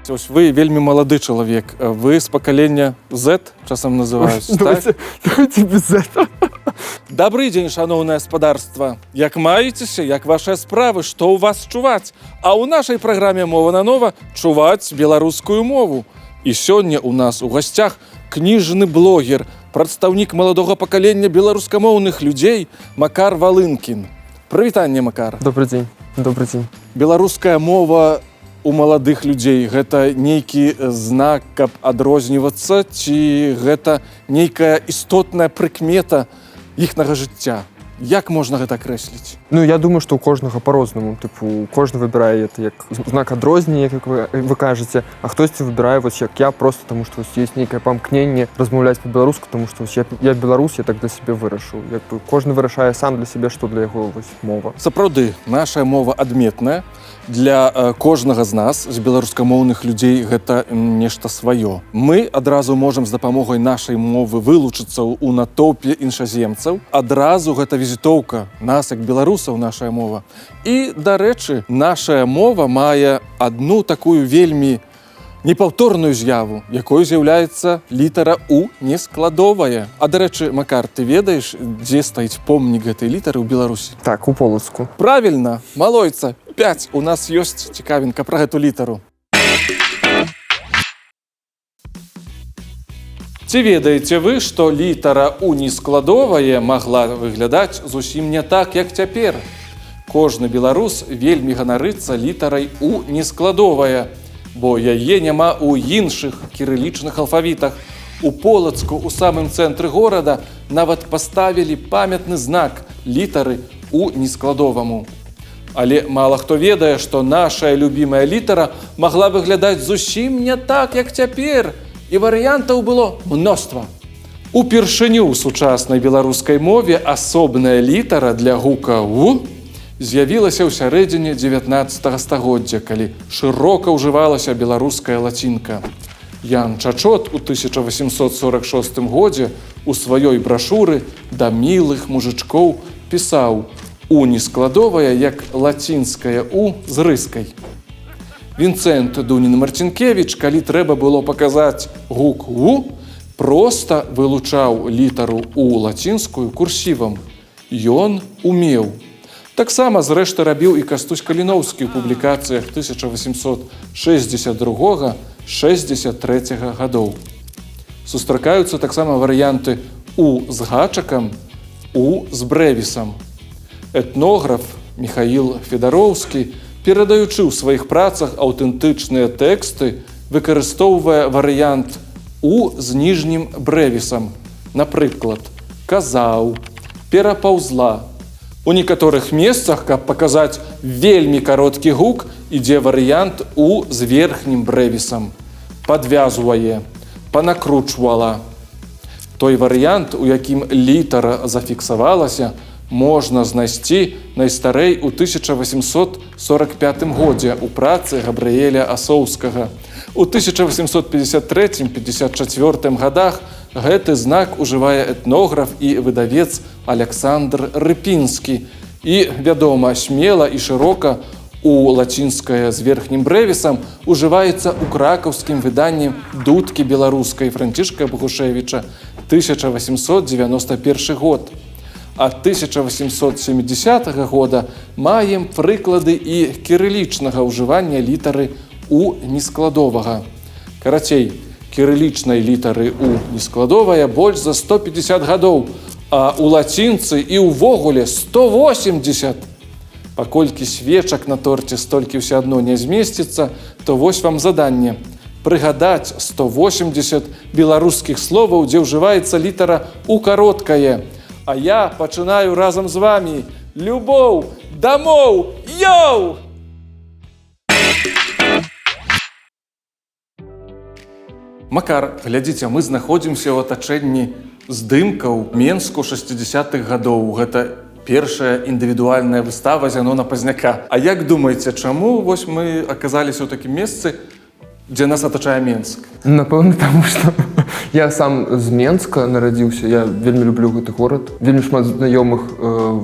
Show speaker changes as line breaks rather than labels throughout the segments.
Ось вы вельмі малады чалавек. Вы з пакалення Z, часам называюць, так?
Давайте, давайте без этого.
Добры дзень, шаноўнае спадарства. Як маецеся, як вашыя справы, што ў вас чуваць? А ў нашай праграме «Мова нанова» чуваць беларускую мову. І сёння у нас у гасцях кніжны блогер, прадстаўнік маладога пакалення беларускамоўных людзей Макар Валынкін. Прывітанне, Макар.
Добрый день. Добрый день.
Беларуская мова у маладых людзей — гэта нейкі знак, каб адрознівацца, ці гэта нейкая істотная прыкмета іхнага жыцця? Як можна гэта акрэсліць?
Ну, я думаю, што ў кожнага по-рознаму. Тыпу, кожны выбірае это як знак адрознення, як вы кажаце, а хтосьці выбірае вось як я, просто таму што вось есть нейкае памкненне размаўляць по-беларуску, таму што вось я беларус, я так для сябе вырашыў. Як бы кожны вырашае сам для сябе, што для яго вось мова.
Сапраўды, наша мова адметная для кожнага з нас, з беларускамоўных людзей, гэта нешта сваё. Мы адразу можам з дапамогай нашай мовы вылучыцца ў натоўпе іншаземцаў. Адразу гэта візітоўка нас, як беларусаў, наша мова. І, дарэчы, наша мова мае адну такую вельмі непаўторную з'яву, якой з'яўляецца літара У нескладовая. А дарэчы, Макар, ты ведаеш, дзе стаіць помнік гэтай літары ў Беларусі?
Так, у Полацку.
Правільна, малойца, 5. У нас ёсць цікавінка пра гэту літару. Ці ведаеце вы, што літара У нескладовая магла выглядаць зусім не так, як цяпер? Кожны беларус вельмі ганарыцца літарай У нескладовая, бо яе няма ў іншых кірылічных алфавітах. У Полацку, у самым цэнтры горада, нават паставілі памятны знак літары У нескладоваму. Але мала хто ведае, што нашая любімая літара магла выглядаць зусім не так, як цяпер, і варыянтаў было мноства. Упершыню ў сучаснай беларускай мове асобная літара для гука У з'явілася ў сярэдзіне 19 стагоддзя, калі шырока ўжывалася беларуская лацінка. Ян Чачот у 1846 годзе у сваёй брашуры «Да мілых мужычкоў» пісаў: У нескладовая, як лацінская У з рыскай. Вінцэнт Дунін-Марцінкевіч, калі трэба было паказаць гук У, проста вылучаў літару У лацінскую курсівам. Ён умеў. Таксама, зрэшты, рабіў і Кастусь Каліноўскі ў публікацыях 1862, 63 гадоў. Сустракаюцца таксама варыянты У з гачакам, У з брэвісам. Этнограф Міхаіл Федароўскі, перадаючы ў сваіх працах аўтэнтычныя тэксты, выкарыстоўвае варыянт У з ніжнім брэвісам. Напрыклад, казаў, перапаўзла. У некаторых месцах, каб паказаць вельмі кароткі гук, ідзе варыянт У з верхнім брэвісам. Падвязвае, панакручвала. Той варыянт, у якім літара зафіксавалася, можна знайсці найстарэй у 1845 годзе ў працы Габрыэля Асоўскага. У 1853-54 годах гэты знак ужывае этнограф і выдавец Александр Рыпінскі. І, вядома, смела і шырока у лацінскае з верхнім брэвісам ужываецца ў кракаўскім выданні «Дудкі беларускай» Францішка Багушэвіча, 1891 год. Ад 1870 года маем прыклады і кірылічнага ўжывання літары У нескладовага. Карацей, кірылічнай літары У нескладовая больш за 150 гадоў, а у лацінцы і ўвогуле 180. Паколькі свечак на торце столькі ўсё адно не змесціцца, то вось вам заданне: прыгадаць 180 беларускіх словаў, дзе ўжываецца літара У кароткае. А я пачынаю разам з вамі. Любоў, дамоў, йоу! Макар, глядзіце, мы знаходзімся ў атачэнні здымкаў Менску 60-х гадоў. Гэта першая індывідуальная выстава Зянона Пазняка. А як думаеце, чаму вось мы аказаліся ў такім месцы, дзе нас атачае Менск?
Напэўна, таму што я сам з Менска нарадзіўся, я вельмі люблю гэты горад. Вельмі шмат знаёмых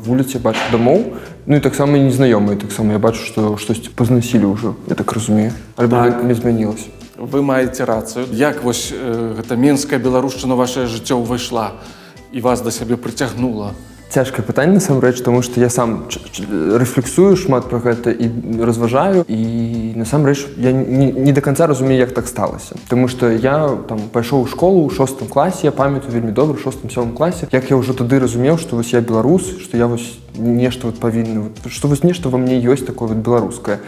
вуліц я бачу дамоў. Ну і таксама незнаёмыя таксама, я бачу, што штосьці пазнасілі ўжо, я так разумею, альбо
Так.
не змянілася.
Вы маеце рацыю. Як вось гэта менская беларушчына ў вашае жыццё ўвайшла і вас да сябе прыцягнула?
Цяжкае пытанне насамрэч, тому што я сам рэфлексую шмат пра гэта і разважаю, і насамрэч я не до конца разумею, як так сталася. Таму што я там пайшоў у школу ў шостым класе, я памятаю вельмі добра, шостым, сёмым класе, як я ўжо тады разумеў, што вось я беларус, што я вось нешта вот павінны вот, што вось нешта во мне ёсць такое вот беларускае.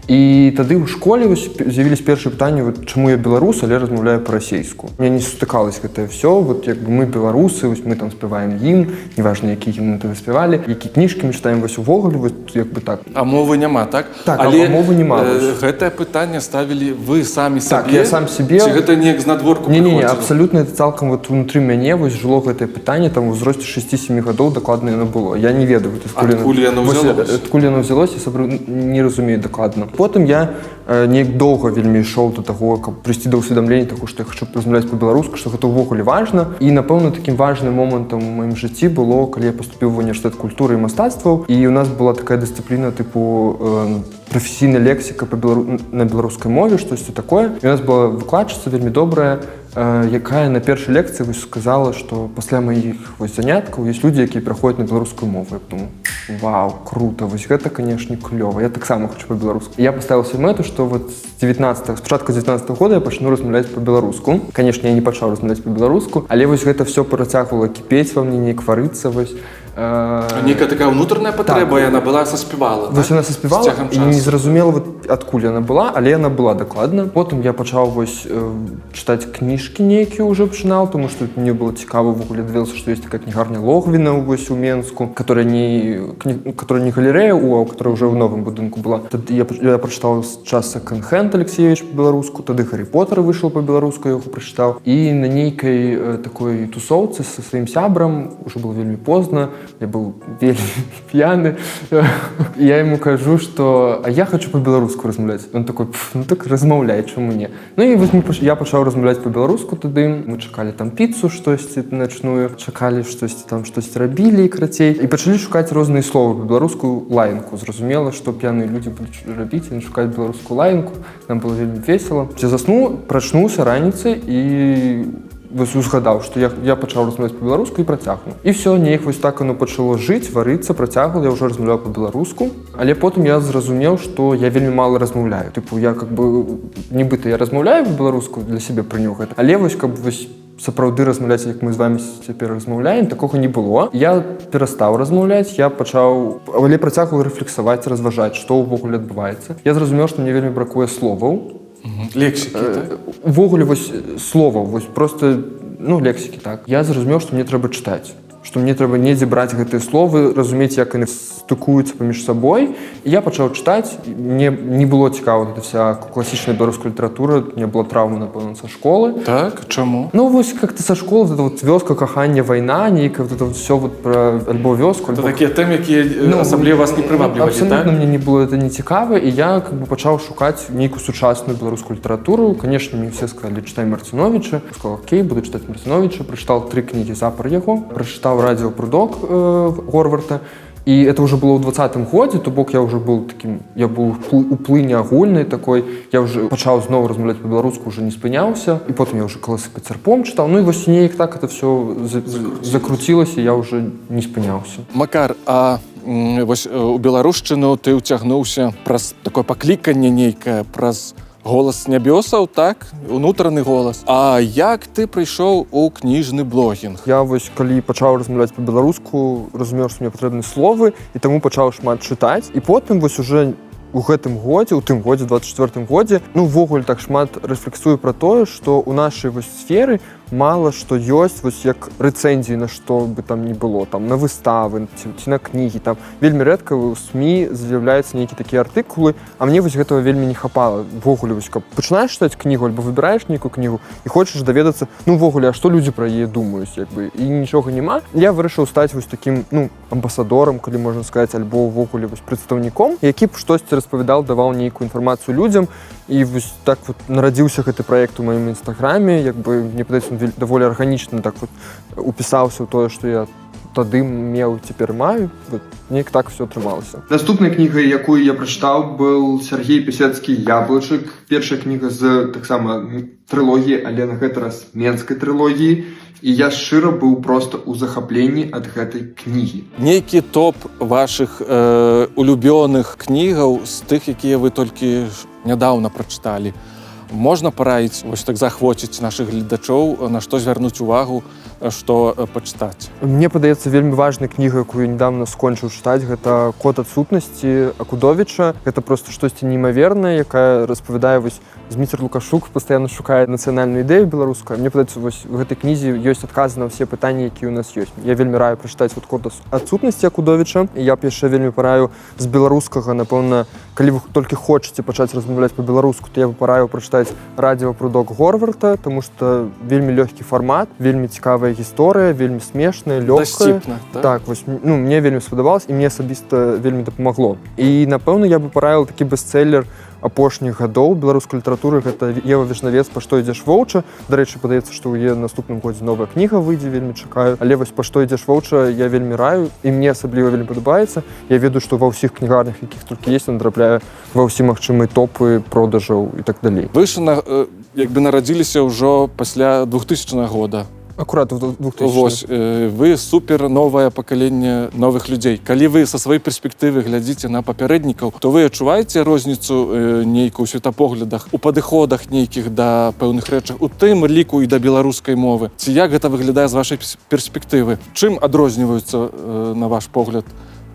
І тады ў школе вось з'явілись першыя пытанні вот, чаму я беларус, але размаўляю па-расейску. Мне не сутыкалось гэтае все вот, як бы мы беларусы, вось мы там спяваем гімн, неважна, які гімн мы тады спявалі, які кніжкі мы чытаем, вось увогуле вот, як бы так.
А мовы няма, так?
Так, а мовы няма, вось.
Гэтае пытанне ставілі вы самі
Так,
сабе?
я сам сабе.
Ці гэта неяк знадворку
Не,
прыходзіла?
абсолютно, это цалкам вот унутры мяне вось жыло гэтае пытанне, там у ўзросце 6-7 гадоў дакладна яно было. Я не ведаю, вот,
Адкуль яно
вось,
ўзялося?
Адкуль яно ўзялося, я сапраўды не разумею дакладна. Потым я неяк доўга вельмі ішоў до таго, каб прыйсці да ўсведамлення таго, што я хочу размаўляць па-беларуску, што гэта ўвогуле важна. І, напэўна, такім важным момантам у маім жыцці было, калі я паступіў в універсітэт культуры і мастацтваў, і у нас была такая дысцыпліна тыпу прафесійная лексіка на беларускай мове, штосьці такое. І у нас была выкладчыца вельмі добрая, якая на першай лекцыі вось сказала, што пасля маіх вось заняткаў ёсць людзі, якія пераходзяць на беларускую мову. Я подумал: «Вау, круто, вось гэта, конечно, клёва, я таксама хочу па-беларуску». Я поставил себе мэту, что вот с 19, с пачатку 19 года я пачну размаўляць па-беларуску. Конечно, я не пачаў размаўляць па-беларуску, але вось гэта все працягвала кіпець во мне, неяк варыцца вось.
Нейкая такая ўнутраная патрэба,
Так.
яна была, саспявала.
Вось
так?
яна саспявала
З цягам
і не
часу.
зразумела вот, адкуль яна была, але яна была дакладна. Потым я пачаў вось чытаць кніжкі нейкія ўжо пачынаў, тому што мне было цікава ўвогуле, даведаўся, што ёсць такая кнігарня Логвіна вось у Менску, которая не галерэя у, а которая уже ў новым будынку была. Тады я прачытаў час секонд-хенд Алексіевіч па-беларуску, тады Гаррі Поттер выйшаў па-беларуску, я яго прачытаў. І на нейкай такой тусоўцы са сваім сябрам, уже было вельмі позна, я был вельмі п'яны, і я ему кажу, что а я хочу па-беларуску размаўляць. Он такой: «Пф, ну так размаўляй, чаму не?» Ну і вось я пачаў размаўляць па-беларуску тады. Мы чакалі там піцу штосьці начную, чакалі штосьці там, штосьці рабілі, карацей, і пачалі шукаць розныя словы па-беларуску, лаянку. Зразумела, што п'яныя людзі будуць рабіць? Яны шукаюць беларускую лаянку. Нам было вельмі весело. Я заснуў, прачнуўся раніцай і вось узгадаў, што я пачаў размаўляць па-беларуску і працягнуў. І все, неяк вось так оно пачало жыць, варыцца, працягвала, я ўжо размаўляў па-беларуску. Але потым я зразумеў, што я вельмі мала размаўляю. Тыпу, я как бы нібыта я размаўляю па-беларуску, для сябе прыняў гэта. Але вось каб вось сапраўды размаўляць, як мы з вами цяпер размаўляем, такога не было. Я перастаў размаўляць, я пачаў, але працягваў рэфлексаваць, разважаць, што ўвогуле адбываецца. Я зразумеў, што мне вельмі бракуе словаў.
Лексікі, так?
Увогуле вось слова, вось просто, ну, лексікі, так. Я зразумеў, што мне трэба чытаць, што мне трэба недзе браць гэтыя словы, разумець, як яны стыкуюцца паміж сабой. І я пачаў чытаць. Мне не было цікава вот эта вся класічная беларуская літаратура, мне была траўма, напэўна, са школы.
Так, чаму?
Ну вось как-то со школы вот это вот вёска, каханне, вайна, нейкая вот это вот все вот про альбо вёску,
Это
альбо
такія тэмы, якія асабліва вас не прываблівалі,
абсолютно
так?
мне не было это не цікава, і я как бы пачаў шукаць нейкую сучасную беларускую літаратуру. Конечно, мне все сказали: «Читай Марціновича». Сказал: «Окей, буду читать Марціновича». Прочитал три кнігі запар яго, прочитаў «Радыё-прудок» Горварта. І это уже было ў 20-м годзе, то бок я уже был таким, я был у плыні агульнай такой, я уже пачаў зноў размаўляць па-беларуску, уже не спыняўся, і потым я уже «Каласы пад сярпом» чытаў. Ну і вось неяк так это все закруцілася, я уже не спыняўся.
Макар, а вось у беларушчыну ты ўцягнуўся праз такое пакліканне нейкае, праз голас нябёсаў, так, унутраны голас. А як ты прыйшоў у кніжны блогінг?
Я вось калі пачаў размаўляць па-беларуску, разумеў, што мне патрэбны словы, і таму пачаў шмат чытаць. І потым вось уже у гэтым годзе, у тым годзе, 24 годзе, ну увогуле так шмат рэфлексую пра тое, што ў нашай вось сферы мала што ёсць вось як рэцэнзіі на што бы там ни было, там на выставы ці на кнігі, там вельмі рэдка ў СМІ з'яўляюцца нейкія такія артыкулы, а мне вось гэтага вельмі не хапала увогуле, вось каб пачынаеш чытаць кнігу альбо выбіраеш нейкую кнігу і хочаш даведацца, ну увогуле, а што людзі пра яе думаюць, як бы і нічога няма. Я вырашыў стаць вось такім, ну, амбасадорам, калі можна сказаць, альбо ўвогуле вось прадстаўніком, які б штосьці распавядаў, даваў нейкую інфармацыю людзям. І вось так вот нарадзіўся гэты праект у маім інстаграме, як бы мне падаецца, он даволі арганічна так вот упісаўся ў тое, што я тады меў, цяпер маю. Вот, неяк так все атрымалася. Наступнай кнігай, якую я прачытаў, был Сяргей Пясецкі «Яблычак», першая кніга з таксама трылогіі, але на гэты раз менскай трылогіі, і я шчыра быў просто ў захапленні ад гэтай кнігі.
Нейкі топ вашых улюбёных кнігаў з тых, якія вы толькі ж нядаўна прачыталі, можна параіць, вось так заахвоціць нашых гледачоў, на што звярнуць увагу, што пачытаць?
Мне падаецца, вельмі важная кніга, якую я недавно скончыў чытаць, гэта «Код адсутнасці» Акудовіча. Гэта просто штосьці неймавернае, якая распавядае, вось Зміцер Лукашук пастаянна шукае нацыянальную ідэю беларускую. Мне падаецца, вось у гэтай кнізе ёсць адказы на ўсе пытанні, якія ў нас ёсць. Я вельмі раю прачытаць вот «Код адсутнасці» Акудовіча. І я б яшчэ вельмі параю з беларускага, напэўна, калі вы толькі хочаце пачаць размаўляць по-беларуску, то я бы параіў прачытаць «Радзіва Прудок» Горварта, тому что вельмі лёгкі фармат, вельмі цікавая гісторыя, вельмі смешная, лёгкая.
Дасціпна, так?
Так, вось, ну, мне вельмі спадабалось і мне асабіста вельмі дапамагло. І, напэўна, я бы параіў такі бестселлер апошніх гадоў беларускай літаратуры, гэта Ева Вішнавец «Па што ідзеш, воўча». Дарэчы, падаецца, што ў яе наступным годзе новая кніга выйдзе, вельмі чакаю. Але вось «Па што ідзеш, воўча» я вельмі раю, і мне асабліва вельмі падабаецца. Я ведаю, што ва ўсіх кнігарнях, якіх толькі есть, он трапляе ва ўсе магчымыя топы продажаў і так далей.
Вы ж як бы нарадзіліся ўжо пасля 2000 года.
Акурат у 2000.
Вось, вы супер новае пакаленне новых людзей. Калі вы са сваёй перспектывы глядзіце на папярэднікаў, то вы адчуваеце розніцу нейкую ў светапоглядах, у падыходах нейкіх да пэўных рэчах, у тым ліку і да беларускай мовы? Ці як гэта выглядае з вашай перспектывы? Чым адрозніваюцца, на ваш погляд,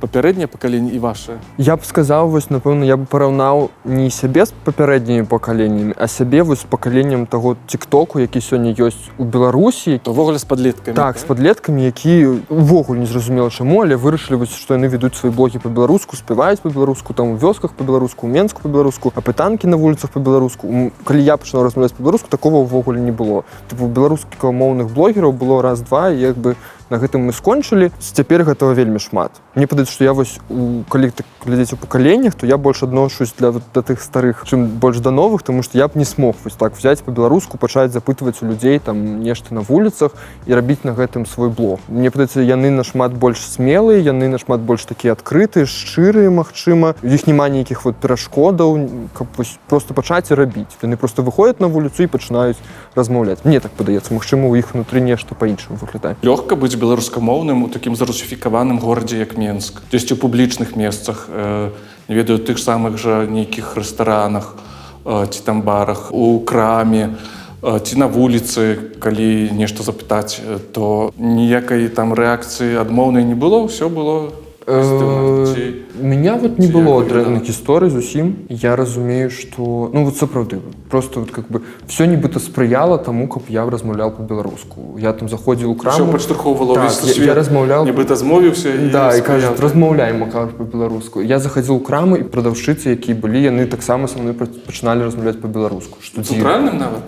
папярэдняе пакаленне і ваше?
Я б сказаў, вось, напэўна, я б параўнаў не сябе з папярэднімі пакаленнямі, а сябе вось з пакаленнем таго тиктоку, які сёння ёсць у Беларусі.
То ўвогуле з падлеткамі?
Так, з падлеткамі, які увогуле не зразумела чаму, але вырашылі вось, што яны ведуць свае блогі па-беларуску, спяваюць па-беларуску, там у вёсках па-беларуску, у Менску па-беларуску, апытанкі на вуліцах па-беларуску. Калі я пачынаў размаўляць па-беларуску, такого ўвогуле не было. Тыпу, беларускамоўных блогераў было раз-два, і як бы на гэтым мы скончылі. Цяпер гэтага вельмі шмат. Мне падаецца, што я вось калі так глядзець у пакаленнях, то я больш адношусь для вот, да тых старых, чым больш да новых, тому што я б не смог вось так взять па-беларуску пачаць запытваць у людзей там нешта на вуліцах і рабіць на гэтым свой блог. Мне падаецца, яны нашмат больш смелыя, яны нашмат больш такія адкрытыя, шчырыя, магчыма, у іх няма нейкіх вот перашкодаў, каб вось просто пачаць і рабіць. Яны просто выходзяць на вуліцу і пачынаюць размаўляць. Мне так падаецца, магчыма, у іх унутры нешта па-іншаму выглядае.
Лёгка быць беларускамоўным у такім зарусіфікаваным горадзе, як Менск, дзесьці ў публічных месцах, не ведаю, тых самых жа нейкіх рэстаранах ці там барах, у краме ці на вуліцы, калі нешта запытаць, то ніякай там рэакцыі адмоўнай не было, ўсё было пазітыўна?
Меня вот не
Ці
было
як выглядала?
дрэнных гісторый зусім. Я разумею, что, ну вот сапраўды, просто вот как бы все нібыта спрыяла таму, каб я размаўлял по-беларуску. Я там заходзіў у
Всё
краму.
падштурхоўвала
Так,
ўвесь
я
свет,
размаўлял.
нібыта змовіўся і
Да, і
спрыяў.
кажуць: «Размаўляй, Макар, по-беларуску». Я заходзіл у краму, і прадаўшчыцы, якія былі, яны таксама са мной пачыналі размаўляць по-беларуску, што дзіўна.
Цэнтральным нават?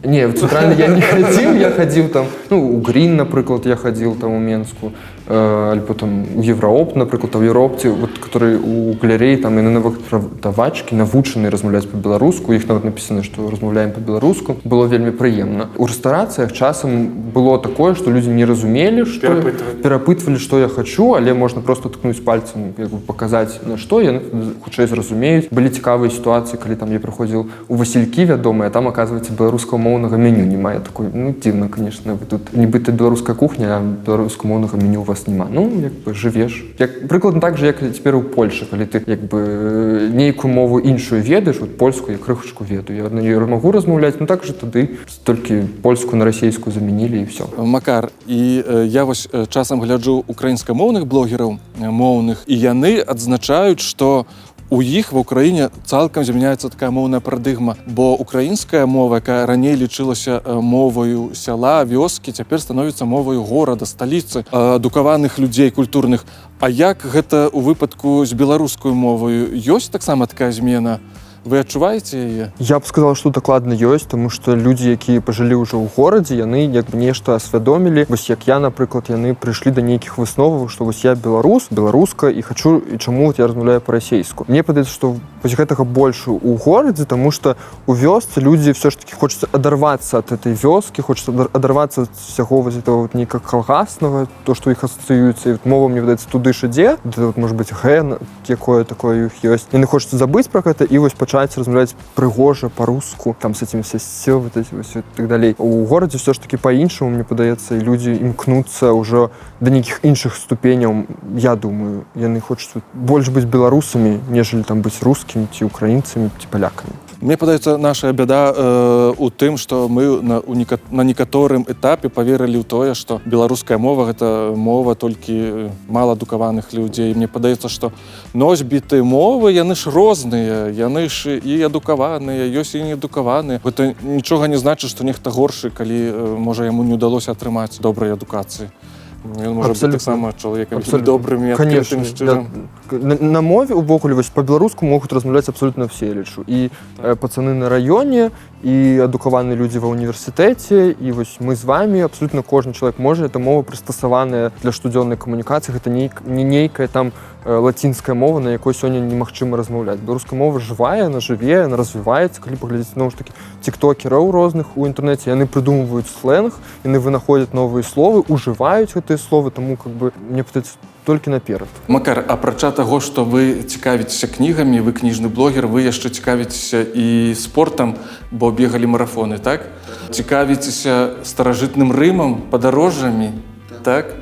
Не, в цэнтральны я не хадзіў, я хадзіў там, ну, у Грін, напрыклад, я хадзіў там у Менску, альбо там у Еўраопт, напрыклад, а ў Еўраопце, вот, который у галереі, там яны нават прадавачкі навучаны размаўляць по-беларуску, у іх нават напісана, што размаўляем по-беларуску, было вельмі прыемна. У рэстарацыях часам было такое, што людзі не разумелі, што
Перапытвалі.
перапытвалі, што я хачу, але можна просто ткнуць пальцам, як бы паказаць на што, яны хутчэй зразумеюць. Былі цікавыя сітуацыі, калі там я прыходзіў у «Васількі» вядомыя, а там, оказывается, беларускамоўнага меню няма. Я такой: «Ну, дзіўна, конечно, вы тут нібыта беларуская кухня, а беларускамоўнага меню у вас няма». Ну, як бы жывеш. Як прыкладна так же, як і цяпер у Польшы, калі ты як бы нейкую мову іншую ведаеш, вот польскую я крыхачку ведаю, я на ёй магу размаўляць, ну так же тады толькі польскую на расейскую замянілі, і всё.
Макар, і я вось часам гляджу украінскамоўных блогераў моўных, і яны адзначаюць, што у іх ва Ўкраіне цалкам змяняецца такая моўная парадыгма, бо украінская мова, якая раней лічылася моваю сяла, вёскі, цяпер становіцца моваю горада, сталіцы, адукаваных людзей, культурных. А як гэта ў выпадку з беларускую моваю? Ёсць таксама такая змена Вы адчуваеце яе?
Я б сказал, что дакладна ёсць, тому что людзі, якія пажылі ўжо ў горадзе, яны як бы нешта асвядомілі. Вось як я, напрыклад, яны прыйшлі да нейкіх высноваў, што вось я беларус, беларуска і хачу, і чаму вот я размаўляю па-расейску. Мне падаецца, што вось гэтага больш у горадзе, тому что у вёсцы людзі все ж таки хочется адарвацца от этой вёскі, хочется адарвацца ад всяго вось этого вот нейкага калгаснага, то, што іх асацыюецца. І вот мова, мне выдаецца, туды ж ідзе. Вот, вот, может быть, ген якое такое іх ёсць. Яны хочуцца забыць пра гэта і вось пачаць размаўляць прыгожа па-руску, там с этим все все вот эти вот, и так далей. У горадзе все ж таки по-іншаму, мне падаецца, і людзі імкнуцца ўжо да нейкіх іншых ступеняў. Я думаю, яны хочуць вот больш быць беларусамі, нежели там быць рускімі ці украінцамі, ці палякамі.
Мне падаецца, наша бяда у тым, што мы на некаторым этапе паверылі ў тое, што беларуская мова — гэта мова толькі маладукаваных людзей. Мне падаецца, што носьбіты мовы, яны ж розныя, яны ж і адукаваныя ёсць, і неадукаваныя. Гэта нічога не значыць, што нехта горшы, калі можа, яму не ўдалося атрымаць добрай адукацыі. Ён можа быць
Абсалютна.
таксама чалавекам
Абсалютна.
добрым і
Конечно,
адкрытым, шчырым.
Да. На мове увогуле, вось па-беларуску могуць размаўляць абсолютно все, я лічу. І пацаны на раёне, і адукаваныя людзі ва універсітэце, і вось мы з вами, абсолютно кожны чалавек можа. Это мова, прыстасаваная для штодзённай камунікацыі, гэта не нейкая там лацінская мова, на якой сёння немагчыма размаўляць. Беларуская мова жывая, она жыве, она развіваецца. Калі паглядзець, зноў ж таки, тыктокераў розных у інтэрнэце, яны прыдумваюць сленг, яны вынаходзяць новыя словы, ужываюць гэтыя словы, таму как бы мне падаецца, толькі наперад.
Макар, апрача таго, што вы цікавіцеся кнігамі, вы кніжны блогер, вы яшчэ цікавіцеся і спортам, бо бегалі марафоны, так? Цікавіцеся старажытным Рымам, падарожжамі, так?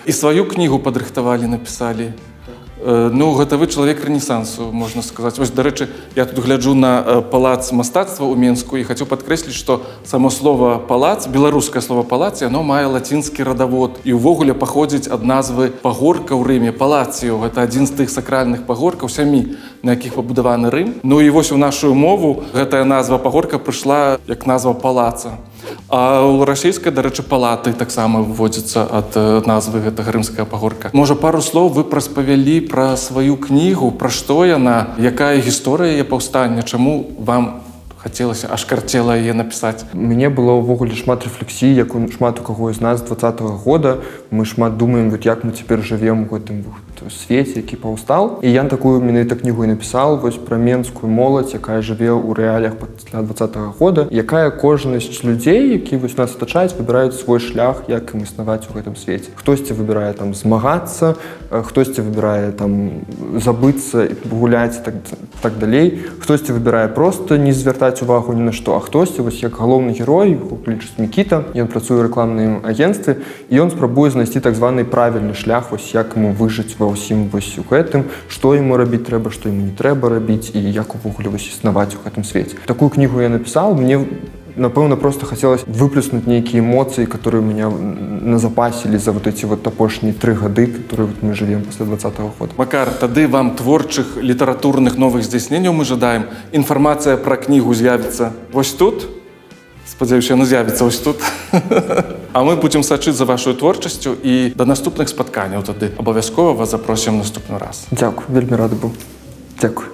І сваю кнігу падрыхтавалі, напісалі. Ну, гэта вы чалавек рэнесансу, можна сказаць. Вось, дарэчы, я тут гляджу на палац мастацтва ў Менску і хацеў падкрэсліць, што само слово «палац», беларускае слово «палац», яно мае лацінскі радавод і ўвогуле паходзіць ад назвы пагорка ў Рыме, Палацыо. Гэта адзін з тых сакральных пагоркаў сямі, на якіх пабудаваны Рым. Ну і вось у нашу мову гэтая назва пагорка прыйшла як назва палаца. А ў расійскай, дарэчы, палаты таксама выводзіцца ад назвы гэтага рымскага пагорка. Можа, пару слоў вы праспавялі пра сваю кнігу, пра што яна, якая гісторыя яе паўстання, чаму вам хацелася, аж карцела яе напісаць?
Мне было ўвогуле шмат рэфлексій, як у шмат у каго з нас 20-го года. Мы шмат думаем, вот як мы цяпер жывем у гэтым вот свеце, які паўстал. І я такую менавіта кнігу і напісаў, вось пра менскую моладзь, якая жыве ў рэаліях пасля 20-го года, якая кожны з людзей, які вось нас атачаюць, выбіраюць свой шлях, як ім існаваць у гэтым свеце. Хтосьці выбірае там змагацца, хтосьці выбірае там забыцца і гуляць, так далей, хтосьці выбірае просто не звяртаць увагу ні на што, а хтосьці, вось як галоўны герой, яго клічуць Мікіта, ён працуе ў рэкламным агенцтве, і ён спрабуе знайсці так званы правільны шлях, вось як ему выжыць ва ўсім вось у гэтым, што яму рабіць трэба, што яму не трэба рабіць і як увогуле вось існаваць у гэтым свеце. Такую кнігу я напісаў. Мне, напэўна, просто хотелось выплеснуть нейкія эмоцыі, которые у меня назапасілі за вот эти вот апошнія 3 гады, которые вот мы живем после 20-го года.
Макар, тады вам творчых літаратурных новых здзяйсненняў мы жадаем. Інфармацыя пра кнігу з'явіцца вось тут. Спадзяюся, яна з'явіцца вось тут. А мы будзем сачыць за вашай творчасцю і да наступных спатканняў тады. Абавязкова вас запросім наступны раз.
Дзякую, вельмі рады быў. Дзякую.